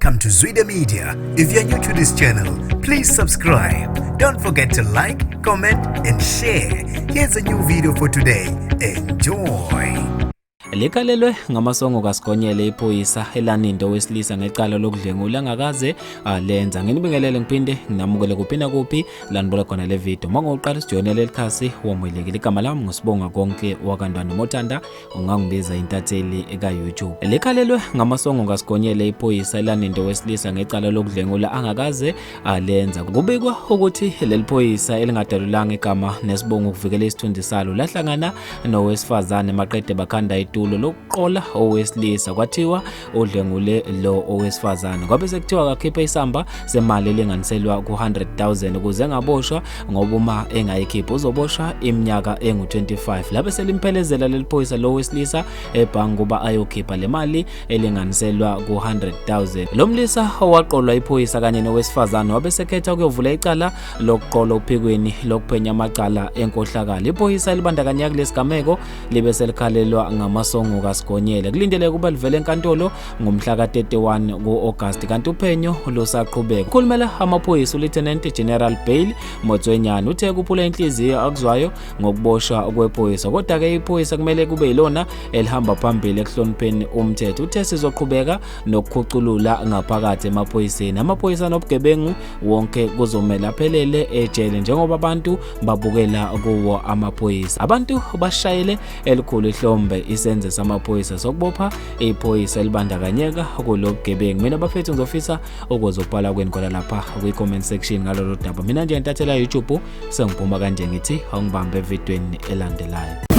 Welcome to Zwida Media. If you're new to this channel, please subscribe. Don't forget to like, comment, and share. Here's a new video for today. Enjoy. Likhalelwe ngamasongo kaSigonyela iphoyisa elaninda owesilisa ngecala lokudlwengula angakaze alenza. Nginibingelele ngiphinde nginamukele kuphi nakuphi la nibuka khona le video. Uma ngoqala usijoyinele leli khasi wamukelekile. Igama lami nguSibonga Konke wakaNtwana Mothanda ungangibiza intatheli eka-YouTube. Likhalelwe ngamasongo kaSigonyela iphoyisa elaninda owesilisa ngecala lokudlwengula angakaze alenza. Kubikwa ukuthi leli phoyisa elingadalulanga igama nesibongo ukuvikela isithunzi salo lahlangana nowesifazane maqede bakhanda itulo lokuqola owesilisa, kwathiwa udlwengule lo owesifazane. Kwabe sekuthiwa akakhiphe isamba semali elinganiselwa ku-100,000 ukuze engaboshwa, ngoba uma engayikhiphi uzoboshwa iminyaka engu-25. Labe selimphelezela leli phoyisa lo wesilisa ebhange ukuba ayokhipha le mali elinganiselwa ku-100,000. Lo mlisa owaqolwa iphoyisa kanye nowesifazane wabe sekhetha ukuyovula icala lokuqola ophikweni lokuphenya amacala enkohlakalo. Iphoyisa elibandakanyeka kulesi gameko libe selikhalelwa ngamasongo kaSigonyela. Kulindeleke ukuba livele enkantolo ngomhla ka-31 ku-August, kanti uphenyo lusaqhubeka. Ukhulumela amaphoyisa uLieutenant General Bail Motswenyane uthe kuphula inhliziyo akuzwayo ngokuboshwa kwephoyisa, kodwa-ke iphoyisa kumele kube yilona elihamba phambili ekuhlonipheni umthetho. Uthe sizoqhubeka nokukhuculula ngaphakathi emaphoyiseni. Amaphoyisa nobugebengu wonke kuzomele aphelele ejele njengoba abantu babukela kuwo amaphoyisa. Abantu bashayele elikhulu ihlombe isenzo samaphoyisa sokubopha iphoyisa elibandakanyeka kulobugebengu. Mina bafethu ngizofisa ukuzobhala kwenu khona lapha kwi-comment section ngalolu daba. Mina nje intatheli ya YouTube sengiphuma kanje ngithi awungibambe evidweni elandelayo.